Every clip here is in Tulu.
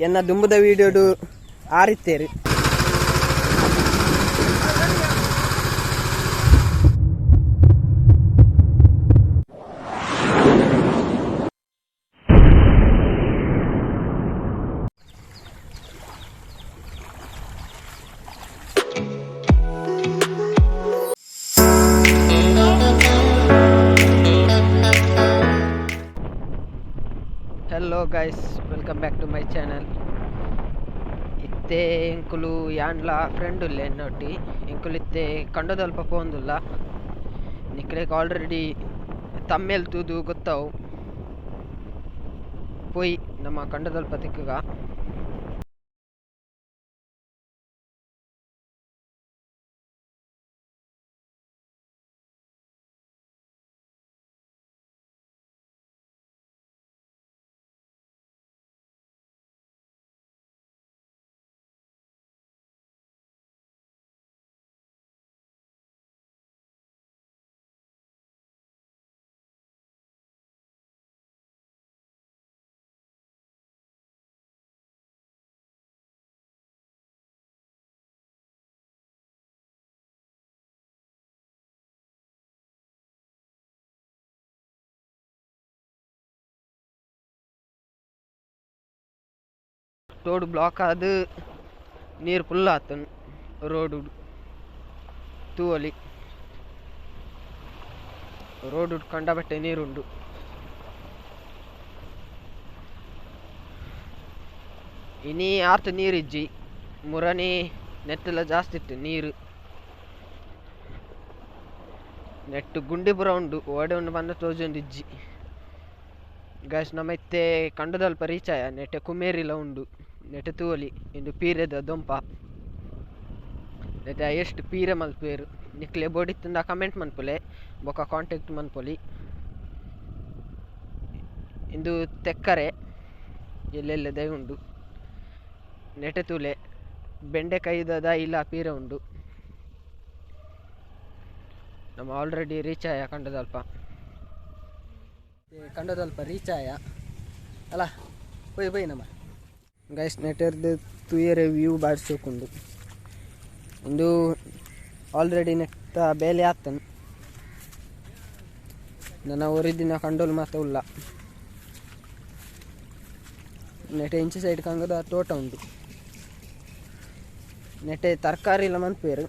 ಎನ್ನ ದುಂಬುದ ವೀಡಿಯೋಡು ಆರಿತ್ತೇರು. Hello guys, welcome back to my channel. ಇತ್ತೆ ಎಂಕುಲು ಯಾಂಡ್ಲ ಫ್ರೆಂಡ್ ಉಲ್ಲೆ ಎನ್ನೊಟ್ಟಿ. ಎಂಕುಲು ಇತ್ತೆ ಕಂಡದಲ್ಪ ಪೋಂದುಲ್ಲ. ನಿಕ್ಲೆಗ್ ಆಲ್ರೆಡಿ ತಮ್ಮೇಲ್ ತೂದು ಗೊತ್ತಾವು. ಪೋಯಿ ನಮ್ಮ ಕಂಡದಲ್ಪ ತಿಕ್ಕುಗ. ರೋಡ್ ಬ್ಲಾಕ್ ಆದ್ ನೀರು ಫುಲ್ ಆತುಂಡು ರೋಡ್ ತೂವೊಲಿ. ರೋಡ್ ಕಂಡಬಟ್ಟೆ ನೀರುಂಡು. ಇನಿ ಆತ್ ನೀರು ಇಜ್ಜಿ, ಮುರನಿ ನೆಟ್ಟಲ ಜಾಸ್ತಿ ಇತ್ತು ನೀರು. ನೆಟ್ಟು ಗುಂಡಿ ಪೂರ ಉಂಡು, ಓಡೆ ಉಂಡು ಪಂಡ ತೋಜೊಂದು ಇಜ್ಜಿ. ಗೈಸ್ ನಮ ಇತ್ತೆ ಕಂಡದಲ್ಪ ರೀಚ್ ಆಯ. ನೆಟ್ಟೆ ಕುಮೇರಿಲ ಉಂಡು, ನೆಟ್ಟೆ ತೂವೊಲಿ. ಇಂದು ಪೀರೆದ ದೊಂಪ. ನೆಟ್ಟೆ ಎಷ್ಟು ಪೀರೆ ಮಲ್ಪುವೆರ್. ನಿಕ್ಲೆ ಬೋಡಿತ್ತುಂಡ ಕಮೆಂಟ್ ಮನ್ಪುಲೆ, ಬೊಕ ಕಾಂಟ್ಯಾಕ್ಟ್ ಮನ್ಪೊಲಿ. ಇಂದು ತೆಕ್ಕರೆ ಎಲ್ಲೆಲ್ಲೆ ದೈ ಉಂಡು. ನೆಟೆ ತೂಲೆ ಬೆಂಡೆಕಾಯಿದ ದೈಲ ಪೀರೆ ಉಂಡು. ನಮ ಆಲ್ರೆಡಿ ರೀಚ್ ಆಯ ಕಂಡದಲ್ಪ. ಕಂಡದಲ್ಪ ರೀಚ್ ಆಯ ಅಲ್ಲ, ಪೋಯ್ ಪೋಯ್ ನಮ್ಮ ಗೈಸ್. ನೆಟರ್ದು ತೂಯರೆ ವ್ಯೂ ಬಾರಿ ಶೋಕುಂಡು. ಉಂದು ಆಲ್ರೆಡಿ ನೆತ್ತ ಬೇಲೆ ಆತನ್. ನನ ಒರಿದಿನ ಕಂಡೋಲು ಮಾತ ಉಲ್ಲ. ನೆಟೆ ಇಂಚಿ ಸೈಡ್ ಕಂಗದ ತೋಟ ಉಂಡು. ನೆಟೆ ತರಕಾರಿ ಎಲ್ಲ ಮನ್ಪುವೆರ್.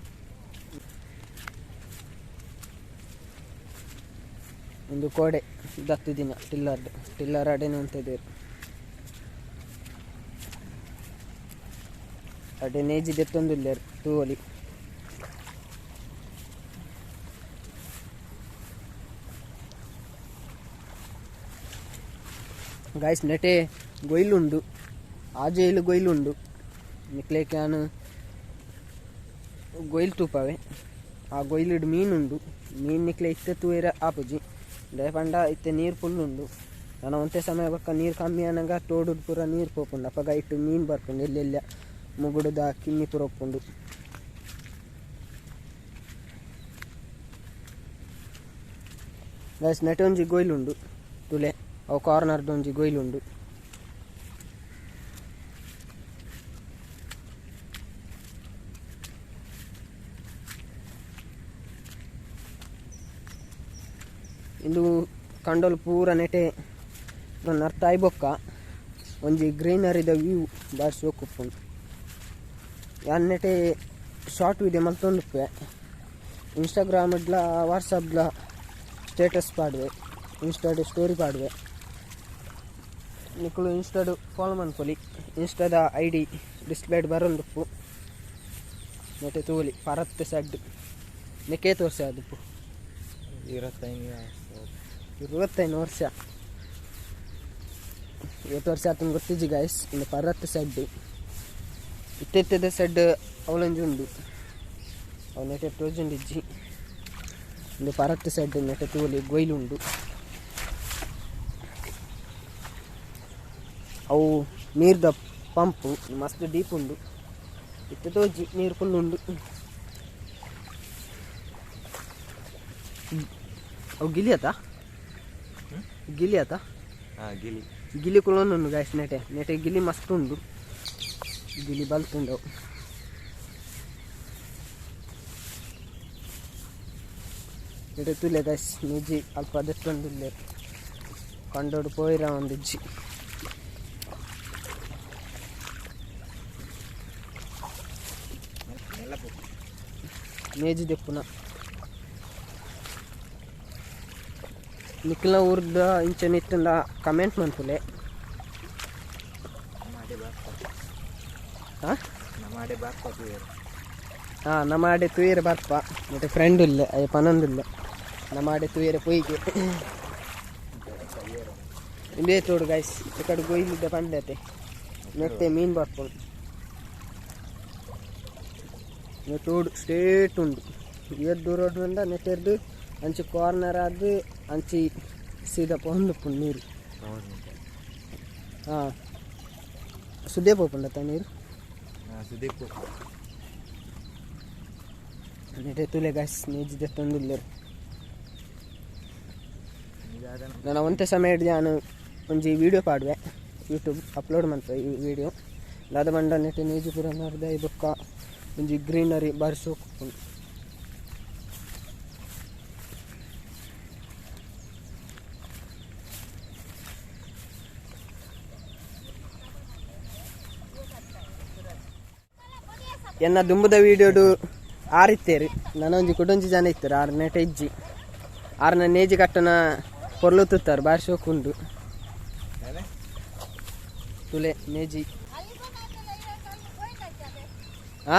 ಉಂದು ಕೋಡೆ ದತ್ತು ದಿನ ಟಿಲ್ಲರ್ ಟಿಲ್ಲರ್ ಅಡೆನೆ ಉಂತಿದೆರ್. ಅಡೆ ನೇಜಿ ದೆತ್ತೊಂದುಲ್ಲೆರ್ ತೂವೊಲಿ. ಗೈಸ್ ನೆಟೆ ಗೊಯ್ಲುಂಡು, ಆಜೆಲ್ ಗೊಯ್ಲುಂಡು. ನಿಕ್ಲೆಗ್ ಯಾನ್ ಗೊಯ್ಲ್ ತೂಪವೆ. ಆ ಗೊಯ್ಲುಡು ಮೀನುಂಡು. ಮೀನ್ ನಿಕ್ಲೆ ಇತ್ತೆ ತೂಯೆರೆ ಆಪುಜಿ, ದಾಯೆ ಪಂಡ ಇತ್ತೆ ನೀರು ಫುಲ್ ಉಂಡು. ನನ ಒಂತೆ ಸಮಯ ಬೊಕ್ಕ ನೀರು ಕಮ್ಮಿ ಆನಗ ತೋಡುಡು ಪೂರ ನೀರು ಪೋಪುಂಡು. ಅಪಗ ಇಟ್ಟು ಮೀನು ಬರ್ಪುಂಡು, ಎಲ್ಲೆಲ್ಲ ಮುಗುಡುದ ಕಿನ್ನಿ ಪೂರ ಉಪ್ಪುಂಡು. ಗೈಸ್ ನೆಟೆ ಒಂಜಿ ಗೊಯ್ಲುಂಡು ತುಲೆ, ಅವು ಕಾರ್ನರ್ಡ್ ಒಂಜಿ ಗೊಯ್ಲುಂಡು. ಇಂದು ಕಂಡೋಲು ಪೂರ ನೆಟೆ ನರ್ತಾಯಿ ಬೊಕ್ಕ ಒಂಜಿ ಗ್ರೀನರಿದ ವ್ಯೂ ಬಾರಿ ಶೋಕು ಉಪ್ಪುಂಡು. ಯಾನ್ ನೆಟೆ ಶಾರ್ಟ್ ವಿಡಿಯೋ ಮಲ್ತೊಂದುಪ್ಪೆ. ಇನ್ಸ್ಟಾಗ್ರಾಮ್ಡ್ಲ ವಾಟ್ಸಪ್ಲ ಸ್ಟೇಟಸ್ ಪಾಡುವೆ, ಇನ್ಸ್ಟಾಡ್ ಸ್ಟೋರಿ ಪಾಡುವೆ. ನಿಕುಲು ಇನ್ಸ್ಟಾಡ್ ಫಾಲೋ ಮನ್ಪೊಲಿ. ಇನ್ಸ್ಟಾದ I D ಡಿಸ್ಪ್ಲೇಡ್ ಬರೊಂದುಪ್ಪು. ನೆಟೆ ತೂವೊಲಿ ಪರತ್ ಸೆಡ್. ನೆಕ್ಕೆ ತೋರ್ಸೆ ಅದುಪ್ಪು. 25 ವರ್ಷ. ಏತ್ ವರ್ಷ ಆತುಂಡು ಗೊತ್ತಿಜ್ಜಿ ಗಾಯ್ಸ್. ಇಂದು ಪರತ್ ಸೆಡ್. ಇತ್ತೆದ ಸೆಡ್ ಅವಲಂಜಿ ಉಂಡು, ಅವು ನೆಟೆ ತೋಜೊಂದಿಜ್ಜಿ. ಇಂದು ಪರತ್ ಸೆಡ್. ನೆಟೆ ತೂವೊಲಿ ಗೊಯ್ಲು ಉಂಡು. ಅವು ನೀರ್ದ ಪಂಪು ಮಸ್ತ್ ಡೀಪ್ ಉಂಡು. ಇತ್ತೆ ತೋಜಿ ನೀರು ಫುಲ್ ಉಂಡು. ಅವು ಗಿಲಿ ಆತ, ಗಿಲಿ ಆತ. ಗಿಲಿ ಗಿಲಿ ಕುಲೊಂದುಂಡು ಗಾಯ್ಸ್. ನೆಟೆ ನೆಟೆ ಗಿಲಿ ಮಸ್ತ್ ಉಂಡು. ಗಿಲಿ ಬಲ್ತುಂಡವು ಇಡೆ ತುಲೆ ಗೈಸ್ ನಿಜಿ ಅಲ್ಪ ದೆತ್ತೊಂದುಲ್ಲೆರ್ ಕಂಡೋಡು ಪೋಯಿರ ಒಂದಿಜ್ಜಿ ನೇಜಿ ದೆಪ್ಪುನ ನಿಕ್ಲ ಊರ್ದ ಇಂಚನೆ ಇತ್ತುಂಡ ಕಮೆಂಟ್ ಮನ್ಪುಲೆ ಹಾಂ ನಮ್ಮ ಆಡೆ ತೂಯರೆ ಬರ್ಪ ಮತ್ತೆ ಫ್ರೆಂಡ್ ಇಲ್ಲ ಅಯ್ಯ ಪನೊಂದಿಲ್ಲ ನಮ್ಮ ಆಡೆ ತೂಯರೆ ಪೊಯ್ಗೆ ಇಂದೇ ತೋಡು ಗೈಸ್ ಈ ಕಡೆ ಗೊಯ್ಲಿದ್ದ ಪಂಡತೆ ನೆಟ್ಟೆ ಮೀನು ಬರ್ಪುಂಡು ತೋಡು ಸ್ಟ್ರೇಟ್ ಉಂಡು ಏತ್ ದೂರ ಉಂಡ ನೆಟ್ಟೆರ್ದು ಅಂಚಿ ಕಾರ್ನರ್ ಆದ್ ಅಂಚಿ ಸೀದಾ ಪೋಂದುಪ್ಪುಂಡು ನೀರು ಹಾಂ ಸುದೇ ಪೋಪುಂಡತ್ತ ನೀರು ಸುದೀಪ್ ನೆಟೆ ತುಲೆ ಗೈಸ್ ನೇಜಿ ದೆತ್ತೊಂದುಲ್ಲೆರ್ ನಾನು ಒಂತೆ ಸಮಯ ಹಿಡ್ದು ನಾನು ಒಂಜಿ ವೀಡಿಯೋ ಪಾಡುವೆ ಯೂಟ್ಯೂಬ್ ಅಪ್ಲೋಡ್ ಮನ್ಪುವೆ ಈ ವೀಡಿಯೋ ದಾದ ಬಂಡ ನೆಟೆ ನೇಜಿ ಪೂರ ನರ್ದ ಬೊಕ್ಕ ಒಂಜಿ ಗ್ರೀನರಿ ಬಾರಿ ಸೋಕು ಉಪ್ಪುಂಡು ಎನ್ನ ದುಂಬುದ ವೀಡಿಯೋಡು ಆರಿತ್ತೇರಿ ನನೊಂಜಿ ಕುಡೊಂಜಿ ಜನ ಇತ್ತರು ಆರು ನೆಟ ಇಜ್ಜಿ ಆರ್ನ ನೇಜಿ ಕಟ್ಟನ ಪೊರ್ಲು ತುತ್ತಾರೆ ಬಾರಿ ಶೋಕು ಉಂಡು ತುಲೆ ನೇಜಿ ಆ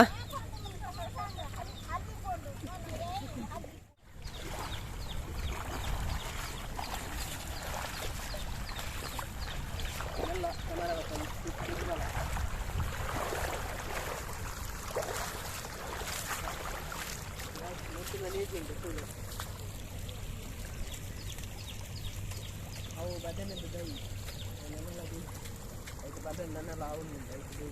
ಅವು ಬದನೆದು ದೈ ನನ್ನೆಲ್ಲ ಐದು ಬದನೆ ನನ್ನೆಲ್ಲ ಆವು ಐದು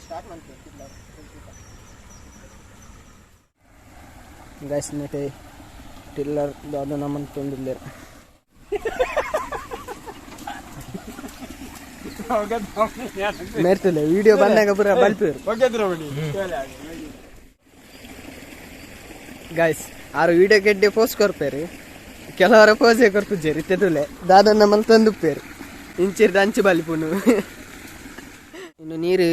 ಸ್ಟಾರ್ಟ್ ಮಾಡ್ತೀವಿ ಗೈಸ್ ನೆಟೆ ಟಿಲ್ಲರ್ ದಾದ ನಮ್ಮಂತೊಂದುಲ್ಲೆರ್ ಮೇರ್ತುಲೆ ವಿಡಿಯೋ ಬಂದಾಗ ಪೂರ ಬಲ್ಪೇರು ಗೈಸ್ ಆರು ವಿಡಿಯೋ ಗೆಡ್ಡೆ ಪೋಸ್ಟ್ ಕೊರ್ಪೇರು ಕೆಲವರ ಪೋಸೆ ಕೊರ್ಪುಜೇರು ಇತ್ತೆದುಲೆ ದಾದನ್ನ ಮಲ್ತೊಂದುಪ್ಪೇರು ಇಂಚಿರ್ದ ಅಂಚು ಬಲಿಪುನು ಇನ್ನು ನೀರು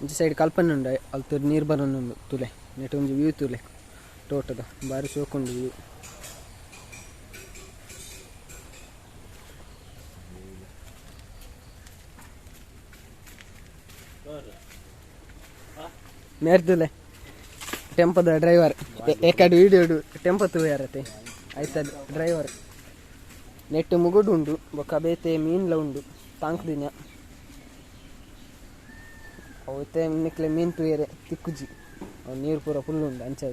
ಇಂಚ ಸೈಡ್ ಕಲ್ಪನೆ ಉಂಡು ಅಲ್ತು ನೀರು ಬರೋನುಂಡು ತುಲೆ ನೆಟ್ ಒಂಜಿ ವ್ಯೂ ತುಲೆ ತೋಟದ ಬಾರಿ ಶೋಕುಂಡು ವ್ಯೂ ಮೇರ್ದುಲೆ ಟೆಂಪದ ಡ್ರೈವರ್ ಏಕಡು ವೀಡಿಯೋ ಟೆಂಪೋ ತೂಯಾರತೆ ಆಯ್ತದ ಡ್ರೈವರ್ ನೆಟ್ಟು ಮುಗುಡು ಉಂಡು ಬೊಕ್ಕ ಬೇತೆ ಮೀನ್ಲ ಉಂಡು ತಾಂಕ್ ದಿನ ಅವತ್ತೆ ನಿಕ್ಲೆ ಮೀನ್ ತೂಯರೆ ತಿಕ್ಕುಜಿ ಅವು ನೀರು ಪೂರ ಫುಲ್ ಉಂಡು ಅಂಚ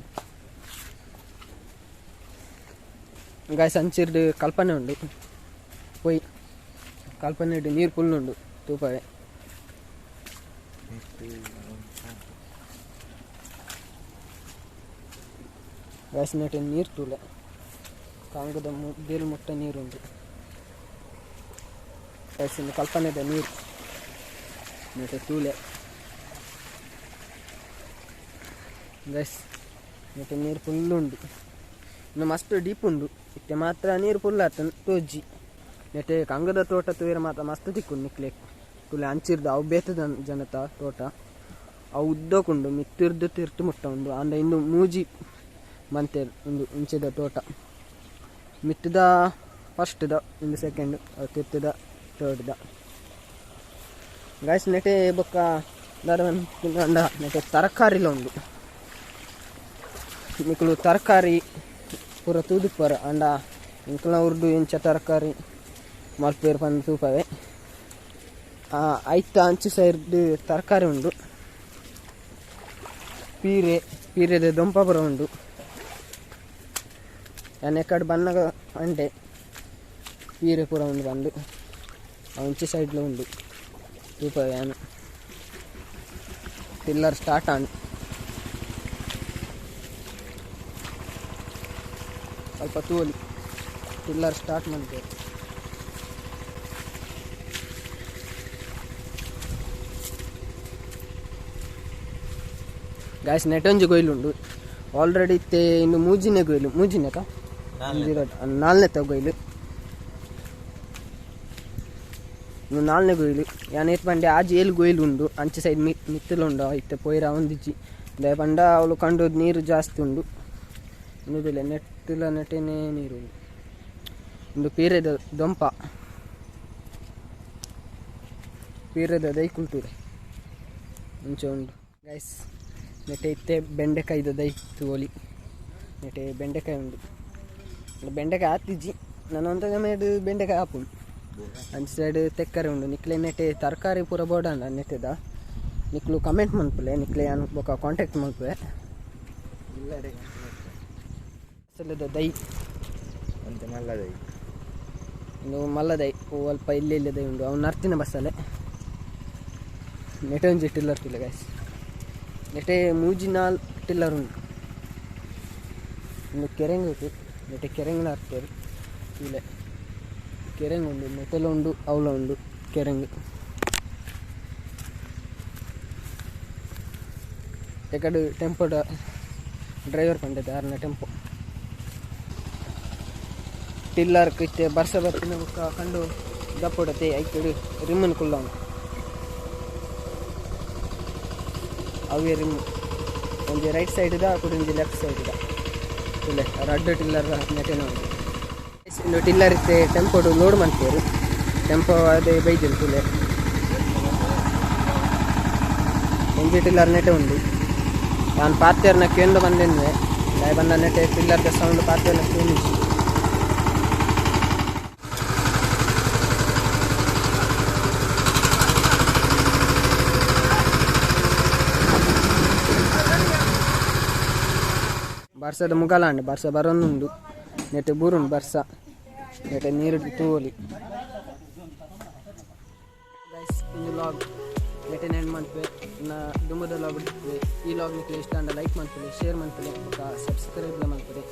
ಗಾಯ್ಸ್ ಅಂಚಿರ್ದು ಕಲ್ಪನೆ ಉಂಡು ಪೊಯ್ ಕಲ್ಪನೆ ಉಂಡು ನೀರು ಫುಲ್ ಉಂಡು ತೂಪವೆ ಗಾಯ್ಸ್ ನೆಟ್ ನೀರು ತೂಲೆ ಕಾಂಗದ ಮುದ್ದೇಲು ಮುಟ್ಟ ನೀರುಂಡು ಗಾಯ್ಸ್ ಇನ್ನು ಕಲ್ಪನೆದ ನೀರು ನೆಟ್ ತೂಲೆ ಗೈಸ್ ನೆಟ್ ನೀರು ಫುಲ್ ಉಂಡು ಇನ್ನು ಮಸ್ತ್ ಡೀಪ್ ಉಂಡು ಇತ್ತೆ ಮಾತ್ರ ನೀರು ಫುಲ್ ಆತ ತೋಜಿ ನೆಟ್ ಕಂಗದ ತೋಟ ತೂಯರ ಮಾತ್ರ ಮಸ್ತ್ ತಿಕ್ಕು ನಿಕ್ಲೆ ತುಲೆ ಅಂಚಿರ್ದು ಅವು ಬೇತದ ಜನತ ತೋಟ ಅವು ಉದ್ದಕ್ಕುಂಡು ಮಿತ್ತಿರ್ದು ತಿರ್ತು ಮುಟ್ಟ ಉಂಡು ಅಂಡ ಇಂದು ಮೂಜಿ ಮಂತೇರ್ ಉಂದು ಇಂಚಿದ ತೋಟ ಮಿತ್ತದ ಫಸ್ಟ್ದ ಇಂದು ಸೆಕೆಂಡ್ ತಿರ್ತದ ಥರ್ಡ್ದ ಗಾಯ್ಸ್ ನೆಟೆ ಬೊಕ್ಕ ದಾದ ನೆಟೆ ತರಕಾರಿಲ ಉಂಡು ನಿಕುಲು ತರಕಾರಿ ಪೂರ ತೂದುಪ್ಪರ್ ಅಂಡ ಇಂಕುಲ್ನ ಉರ್ದು ಇಂಚ ತರಕಾರಿ ಮಲ್ಪೇರ್ ಪಂದ್ ತೂಪವೆ ಐತ ಅಂಚು ಸೈಡ್ ತರಕಾರಿ ಉಂಡು ಪೀರೆ ಪೀರೆದ ದೊಂಪ ಪೂರ ಉಂಡು ಯಾನ್ ಎಕಡೆ ಬನ್ನಗ ಅಂಡೆ ಪೀರೆ ಪೂರ ಉಂಡು ಬಂದು ಅಂಚೆ ಸೈಡ್ಲ ಉಂಡು ತೂಪ ಯಾನ್ ಟಿಲ್ಲರ್ ಸ್ಟಾರ್ಟ್ ಆಂಡ್ ಸ್ವಲ್ಪ ತೂಲಿ ಟಿಲ್ಲರ್ ಸ್ಟಾರ್ಟ್ ಮಲ್ಪೆರ್ ಗಾಯ್ಸ್ ನೆಟೊಂಜಿ ಗೊಯ್ಲು ಉಂಡು ಆಲ್ರೆಡಿ ಇತ್ತೆ ಇನ್ನು ಮೂಜಿನೇ ಗೊಯ್ಲು ಮೂಜಿನೆಕ ನಾಲ್ನೇ ಗೊಯ್ಲು ಇನ್ನು ನಾಲ್ನೇ ಗೊಯ್ಲು ಯಾನ್ ಏತ್ ಪಂಡೆ ಆಜಿ ಏಳು ಗೊಯ್ಲು ಉಂಡು ಅಂಚೆ ಸೈಡ್ ಮಿತ್ತುಲ ಉಂಡು ಇತ್ತೆ ಪೋಯಿರ ಒಂದಿಜ್ಜಿ ದಾಯೆ ಪಂಡ ಅವಳು ಕಂಡು ನೀರು ಜಾಸ್ತಿ ಉಂಡು ಉಂದುದಿಲ್ಲ ನೆಟ್ಟುಲ ನೆಟ್ಟೆನೇ ನೀರು ಉಂಡು ಉಂದು ಪೀರೆದ ದೊಂಪ ಪೀರೆದ ದೈಕುಲು ತೂಲೆ ಅಂಚ ಉಂಡು ಗೈಸ್ ನೆಟೆ ಇತ್ತೆ ಬೆಂಡೆಕಾಯ್ದ ದೈ ತೂವೊಲಿ ನೆಟೆ ಬೆಂಡೆಕಾಯಿ ಉಂಡು ಬೆಂಡೆಕಾಯಿ ಆತಿಜ್ಜಿ ನನ್ನೊಂತ ಸಮಯಡ್ ಬೆಂಡೆಕಾಯಿ ಆಪುಂಡು ಅಂಚ ಸೈಡ್ ತೆಕ್ಕರೆ ಉಂಡು ನಿಕ್ಲೆ ನೆಟೆ ತರಕಾರಿ ಪೂರ ಬೋಡಾಂಡ ನೆಟ್ಟೆದ ನಿಕ್ಲು ಕಮೆಂಟ್ ಮನ್ಪುಲೆ ನಿಕ್ಲೆ ಯಾನ್ ಬೊಕ ಕಾಂಟ್ಯಾಕ್ಟ್ ಮನ್ಪುವೆ ಬಸಲೆದ ದೈ ಒಂತೆ ಮಲ್ಲ ದೈ ಉಂದು ಮಲ್ಲ ದೈ ಅಲ್ಪ ಇಲ್ಲೆ ಇಲ್ಲೆ ದೈ ಉಂಡು ಅವು ನರ್ತಿನ ಬಸಲೆ ನೆಟೆ ಒಂಜಿ ಟಿಲ್ಲರ್ ತೂಲೆ ಗೈಸ್ ನೆಟೆ ಮೂಜಿ ನಾಲ್ ಟಿಲ್ಲರ್ ಉಂಡು ಉಂದು ಕೆರೆಂಗ್ ಉಂಟು ನೆಟೆ ಕೆರೆಂಗ್ ನರ್ತೇರು ತೂಲೆ ಕೆರೆಂಗ್ ಉಂಡು ನೆಟೆಲ ಉಂಡು ಅವಲ ಉಂಡು ಕೆರೆಂಗ್ ಎಕಡೆ ಟೆಂಪೋದ ಡ್ರೈವರ್ ಪಂಡೆತೆ ಆರ್ನ ಟೆಂಪೋ ಟಿಲ್ಲರ್ ಇತ್ತೆ ಬರ್ಸ ಬರ್ಪಿನ ಬೊಕ್ಕ ಕಂಡು ದಪ್ಪೊಡತೆ ಐತುಡು ರಿಮ್ಮನ್ ಕುಲ್ಲವನು ಅವೇ ರಿಮ್ ಒಂಜಿ ರೈಟ್ ಸೈಡ್ ದ ಕುಡೊಂಜಿ ಲೆಫ್ಟ್ ಸೈಡ್ ದ ತೂಲೆ ರಡ್ಡ್ ಟಿಲ್ಲರ್ ನೆಟೆನ ಉಂಡು ಇಂದು ಟಿಲ್ಲರ್ ಇತ್ತೆ ಟೆಂಪೋಡು ಲೋಡ್ ಮನ್ಪುವೆರ್ ಟೆಂಪೋ ಅದೇ ಬೈದೆರ್ ತೂಲೆ ಒಂಜಿ ಟಿಲ್ಲರ್ ನೆಟೆ ಉಂಡು ಯಾನ್ ಪಾತೆರ್ನ ಕೇಂದ್ ಬಂದೆನ್ವೆ ದಾಯೆ ಪಂಡ ನೆಟೆ ಟಿಲ್ಲರ್ ದ ಸೌಂಡ್ ಪಾತೆರ್ನ ಕೇನುಜಿ ಬರ್ಸದ ಮುಗಲಾಂಡ್ ಬರ್ಸ ಬರೊಂದುಂಡು ನೆಟೆ ಬೂರುಂಡು ಬರ್ಸ ನೆಟೆ ನೀರು ತೂವೊಲಿ ಗೈಸ್ ಇಂದು ಲಾಗ್ ನೆಟೆ ಎಂಡ್ ಮನ್ಪುವೆ ನ ದುಂಬುದ ಲಾಗ್ ಈ ಲಾಗ್ ನಿಕ್ಲೆ ಇಷ್ಟ ಆಂಡ ಲೈಕ್ ಮನ್ಪುಲೆ ಶೇರ್ ಮನ್ಪುಲೆ ಬೊಕ ಸಬ್ಸ್ಕ್ರೈಬ್ ಲ ಮನ್ಪುಲೆ.